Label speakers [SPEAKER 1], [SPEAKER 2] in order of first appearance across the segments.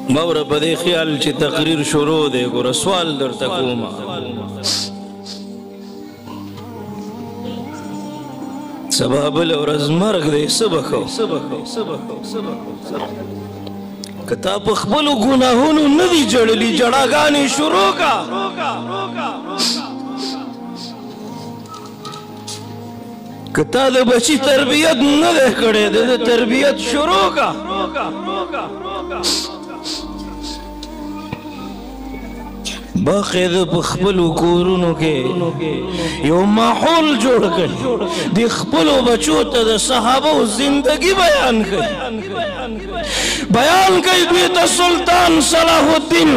[SPEAKER 1] مور په دې خیال چې تقریر شروع دی، ګوره سوال درته کومه. سبا بله ورځ مرګ دی، څه به کوو؟ که تا په خپلو ګناهونو نه دي ژړلي، ژړاګانې شروع کا. که تا د بچي تربیت نه دی کړی، د ده تربیت شروع کا. باقاعده په خپلو کورونو کې یو ماحول جوړ کړي، د خپلو بچو ته د صحابو زندگی بیان کړي، بیان کړي دوی ته سلطان صلاح الدین،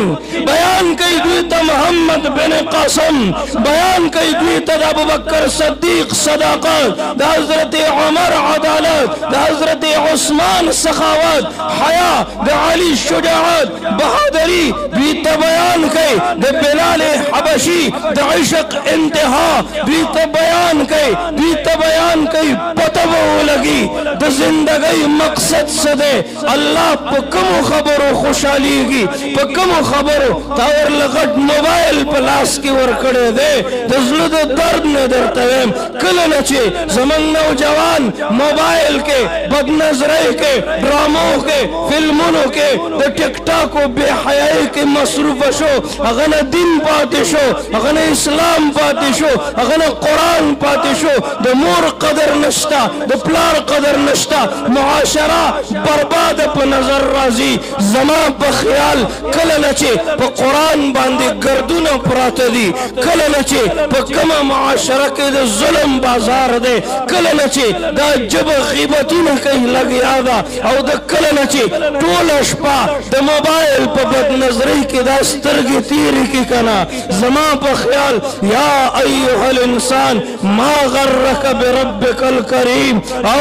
[SPEAKER 1] بیان کړي دوی ته محمد بن قاسم، بیان کړي دوی ته د ابوبکر صدیق صداقت، د حضرت عمر عدالت، د حضرت عثمان سخاوت، حیا، د علی شجاعت، بهادری، دوی ته بیان کړي د بلال حبشي د عشق انتها، دوی ته بیان کړي، دوی ته بیان کړي. پته به ولګي د زندګۍ مقصد څه دی، الله په کومو خبرو خوشحالېږي، په کومو خبرو. تا ورله غټ موبایل په لاس کې ورکړی دی، د زړه د درد نه درته وایم، کله نه چې زموږ نوجوان موبایل کې، بدنظرۍ کې، ډرامو کې، فلمونو کې، د ټیک ټاک او بې حیایۍ کې مصروف شو، هغه نه دین پاتې شو، هغه نه اسلام پاتې شو، هغه نه قرآن پاتې شو. د مور قدر نشته، د پلار قدر نشته، معاشره برباده په نظر راځي. زما په خیال کله نه چې په قرآن باندې ګردونه پراته دي، کله نه چې په کومه معاشره کې د ظلم بازار دی، کله نه چې دا ژبه غیبتونه کوي لګیا ده، او د کله نه چې ټوله شپه د موبایل په بدنظرۍ کې دا سترګې تیرې کی کنا، زما په خیال یا ایها الانسان ما غرک بربک الکریم، او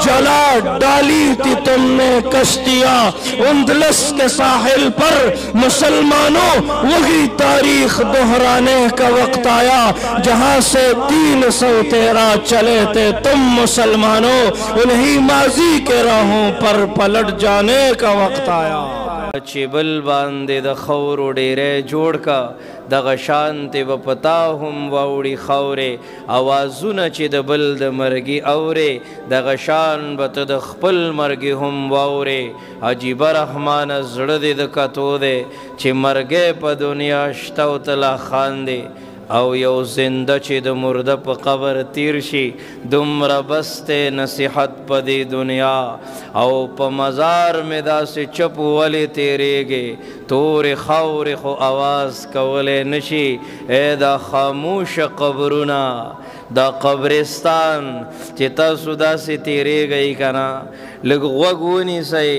[SPEAKER 1] جلا ڈالی تھی تم نے کشتیاں اندلس کے ساحل پر، مسلمانوں وہی تاریخ دہرانے کا وقت آیا جہاں سے 313 چلے تھے تم مسلمانوں، انہی ماضی کے راہوں پر پلٹ جانے کا وقت آیا.
[SPEAKER 2] چې بل باندې د خاورو ډېری جوړ کا، دغه شانتې به په تا هم واوړي خاورې. اوازونه چې د بل د مرګي اورې، دغه شان به ته د خپل مرګي هم واورې. عجیبه رحمانه زړه دې د کتو دی چې مرګی په دنیا شته او ته لا خاندې، او یو زنده چې د مرده په قبر تیر شي، دومره بس دی نصیحت په دې دنیا. او په مزار مې داسې چپ ولې تېرېږي، تورې خاورې خو اواز کولی نشي. ای دا خاموشه قبرونه، دا قبرستان چې تاسو داسې تېرېږئ که نه، لږ غوږ ونیسئ،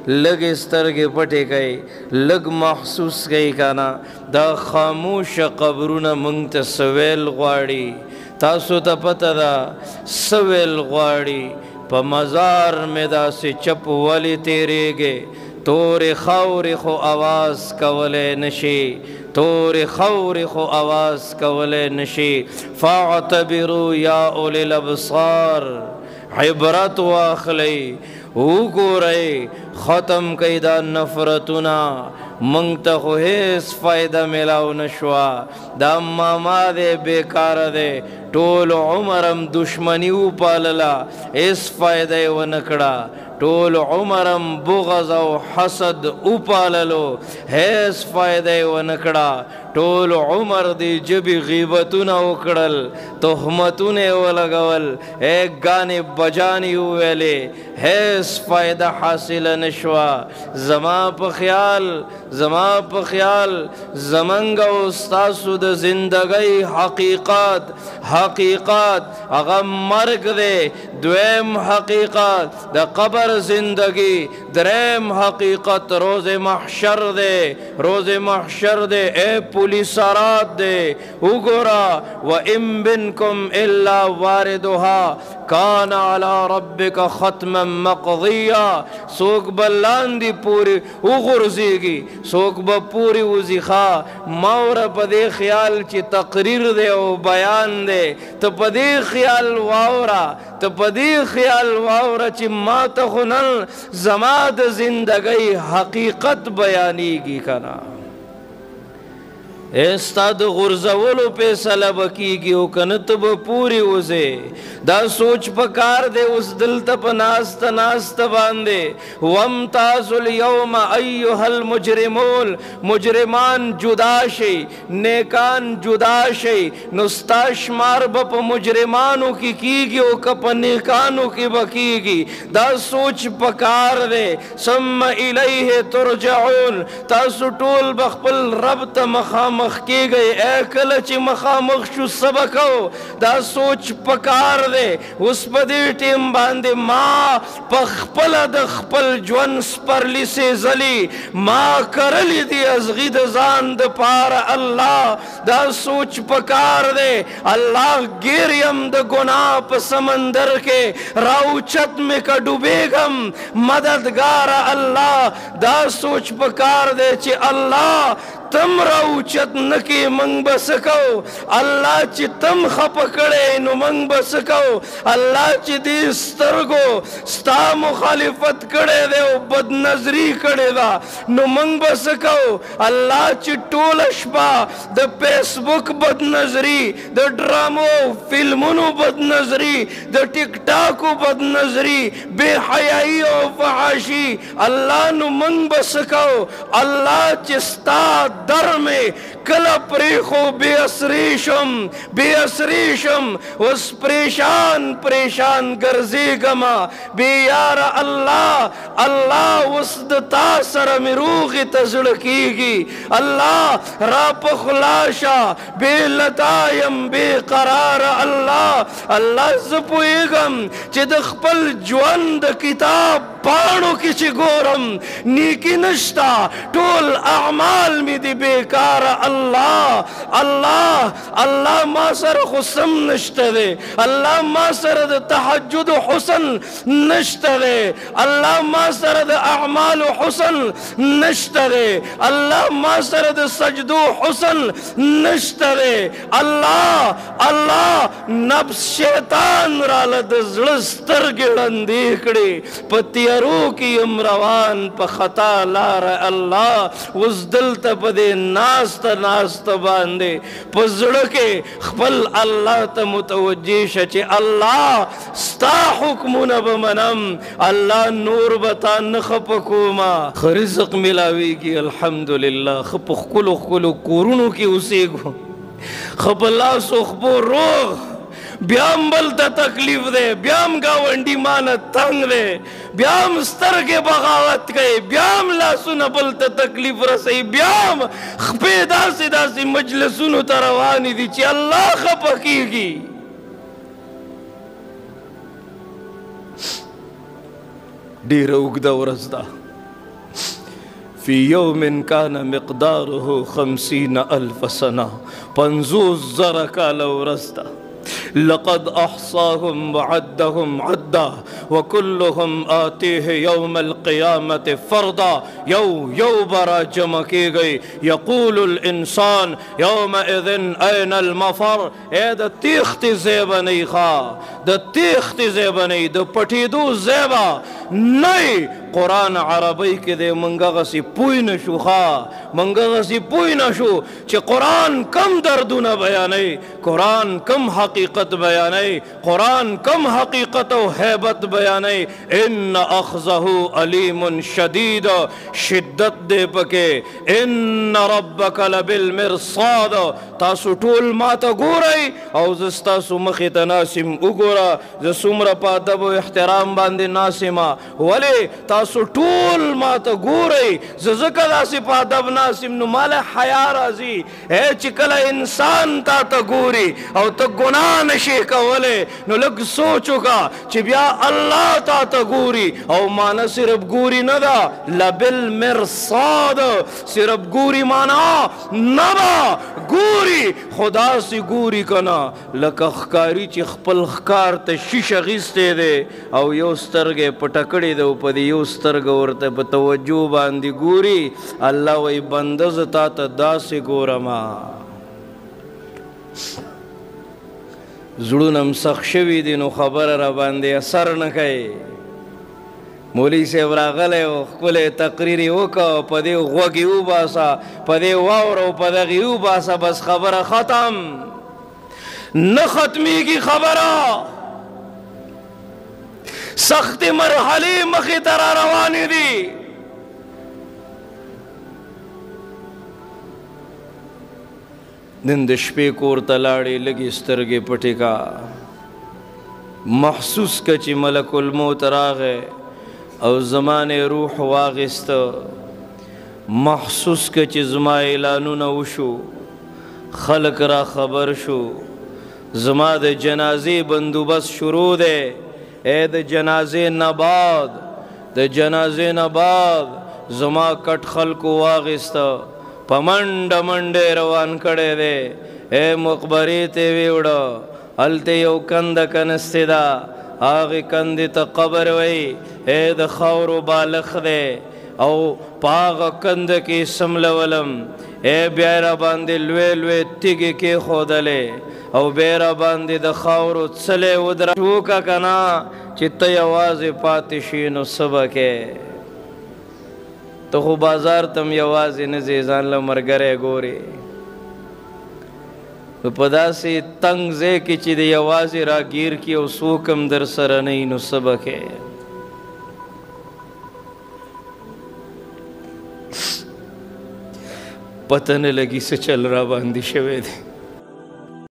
[SPEAKER 2] لږ سترګې پټې کړئ، لږ محسوس کړئ که نه، دا خاموشه قبرونه موږ ته څه ویل غواړي؟ تاسو ته پته ده څه ویل غواړي؟ په مزار مې داسې چپ ولې تېرېږې، تورې خاورې خو اواز کولی نشي، تورې خاورې خو اواز کولی نشي. فاعتبروا یا اولی الابصار، عبرت واخلئ، وګورئ، ختم کړئ دا نفرتونه. موږ ته خو هېڅ فایده میلاو نه شوه، دا ماما دی بېکاره دی، ټول عمر هم دشمني وپالله، هېڅ فایده یې ونه کړه. ټول عمر هم بغض او حسد وپاللو، هېڅ فایده یې ونه کړه. ټول عمر دې ژبې غیبتونه وکړل، تهمتونه یې ولګول، ګانې بجانې یې وویلې، هېڅ فایده حاصله نه شوه. زما په خیال، زما په خیال زمونږ او ستاسو د زندګۍ حقیقت، حقیقت هغه مرګ دی، دویم حقیقت د قبر زندگی، دریم حقیقت روز محشر دی، روز محشر دی. اے پولی صراط دی. وګوره وَإِن مِّنكُمْ إِلَّا وَارِدُهَا كَانَ عَلَى رَبِّكَ خَتْمًا مَّقْضِيًّا. څوک به لاندې پورې وغورځېږي، څوک به پورې وځي. ښه ماوره په دې خیال چې تقریر دی او بیان دی، ته په دې خیال واوره، ته په دې خیال واوره چې ما ته خو نن زما د زندګۍ حقیقت بیانېږي که نه. ستا د غورځولو فیصله به کېږي او که نه ته به پورې وځې. دا سوچ په کار دی اوس دلته په ناسته ناسته باندې. وامتازوا اليوم ایها المجرمون، مجرمان جدا شي، نیکان جدا شي، نو ستا شمار به په مجرمانو کې کېږي او که په نیکانو کې به کېږي. دا سوچ په کار دی. ثم الیه ترجعون، تاسو ټول به خپل رب ته مخامخ کېږئ. ای کله چې مخامخ شو څه به کوو؟ دا سوچ په کار دی. اوس په دې ټیم باندې ما په خپله د خپل ژوند سپرلي سېزلي، ما کرلي دي ازغي د ځان دپاره. الله دا سوچ په کار دی. الله ګیر یم د ګناه په سمندر کې، راوچت مې که ډوبېږم مددګاره. الله دا سوچ په کار دی چې الله تم راوچت نکې موږ به څه کوو؟ الله چې تم خفه کړی نو موږ به څه کوو؟ الله چې دې سترګو ستا مخالفت کړی دی او بدنظري کړې ده نو موږ به څه کوو؟ الله چې ټوله شپه د فیسبوک بدنظري، د ډرامو فلمونو بدنظري، د ټیک ټاکو بدنظري، بې حیایي او فحاشي، الله نو موږ به څه کوو؟ الله چې ستا در مې کله پرېښو بې اسرې شم، بې اسرې شم، اوس پریشان پریشان ګرځېږمه بې یاره. الله الله اوس د تا سره مې روغې ته زړه کېږي. الله را پخلا شه، بې له تا یم بې قراره. الله الله زه پوهېږم چې د خپل ژوند د کتاب پاڼو کې چې ګورم نیکي نشته، ټول اعمال مې دي بیکاره. الله الله الله ما سره خو سم نشته دی، الله ما سره د تهجد حسن نشته دی، الله ما سره د اعمال حسن نشته دی، الله ما سره د سجدو حسن نشته دی. الله الله نفس شیطان راله د زړه سترګې ړندې کړې، په تیارو کې یم روان په خطا لاره. الله اوس دلته په دې ناسته ناسته باندې په زړه کې خپل الله ته متوجه شه چې الله ستا حکمونه به منم، الله نور به تا نه خفه کومه. ښه رزق میلاویږي الحمدلله، ښه په ښکلو ښکلو کورونو کې اوسېږو، ښه په لاسو خپو روغ، بیا هم بل ته تکلیف دی، بیا هم ګاونډي مانه تنګ دی، بیا هم سترګې بغاوت کوي، بیا هم لاسونه بل ته تکلیف رسوي، بیا هم خپې داسې داسې مجلسونو ته روانې دي چې الله خفه کېږي. ډېره اوږده ورځ ده. فی یوم کان مقداره 50,000 سنه، 50,000 کاله ورځ ده. لقد احصاهم وعدهم عدا وكلهم آتيه يوم القيامة فردا. یو یو برا جمع کی گئی. یقول الانسان يومئذ اين المفر. اے د تیختی زیبا نئی خوا، د تیختی زیبا نئی، د پټیدو زیبا نئی. قرآن عربی کې دی منګه غسی پوی نشو خوا، منګه غسی پوی نشو چې قرآن کم دردونه بیانوي، قرآن کم حقیقت بیانوي، قرآن کم حقیقت او هیبت بیانوي. ان اخذه علیم شدید، شدت دے پکې. ان ربک لبالمرصاد،
[SPEAKER 1] تاسو ټول ما ته ګورئ او زه ستاسو مخې ته ناست یم. وګوره زه څومره په ادب او احترام باندې ناست یم، ولې تاسو ټول ما ته ګورئ، زه ځکه داسې په ادب ناست یم نو ما له حیا راځي. ای چې کله انسان تا ته ګوري او ته ګناه نشې کولی نو لږ سوچ وکړه چې بیا الله تا ته ګوري، او معنی صرف ګوري نه ده، لبالمرصاد، صرف ګوري معنی نه ده، ګوري خو داسې ګوري که نه لکه ښکاري چې خپل ښکار ته شیشه غیستی دی او یو سترګه یې پټه کړې ده او په دې یو سترګه ورته په توجه باندې ګوري. الله وایي بنده زه تا ته داسې ګورمه. زړونه هم سخت شوي دي نو خبره را باندې اثر نه کوي. مولوي صاحب راغلی و، ښکلی تقریر یې وکړ، په دې غوږ یې وباسه، په دې واوره او په دغې یې وباسه، بس خبره ختم. نه ختمیږي خبره، سختې مرحلې مخې ته را روانې دي. نن د شپې کور ته لاړې، لږې سترګې پټې کا، محسوس که چې ملک الموت راغی او زما نه روح واخیسته، محسوس که چې زما اعلانونه وشو، خلک را خبر شو، زما د جنازې بندوبست شروع دی. ای د جنازې نه بعد، د جنازې نه بعد زما کټ خلکو واخیسته، په منډه منډه یې روان کړی دی. ای مقبرې ته یې ویوړه، هلته یو کنده کنستې ده، هغې کندې ته قبر وایي، ای د خاورو بالښ دی، او په هغه کنده کې سملولم. ای بیا یې راباندې لوی لوی تیږې کېښودلې او بیا یې راباندې د خاورو څلی ودره. وکړه که نه چې ته یوازې پاتې شې نو څه به کوې؟ ته خو بازار ته هم یوازې نه ځې، ځان له ملګری ګورې. نو په داسې تنګ ځای کې چې د یوازې راګیر کړي او څوک هم در سره نه وي نو څه به کوې؟ پته نه لګي څه چل را باندې شوی دی.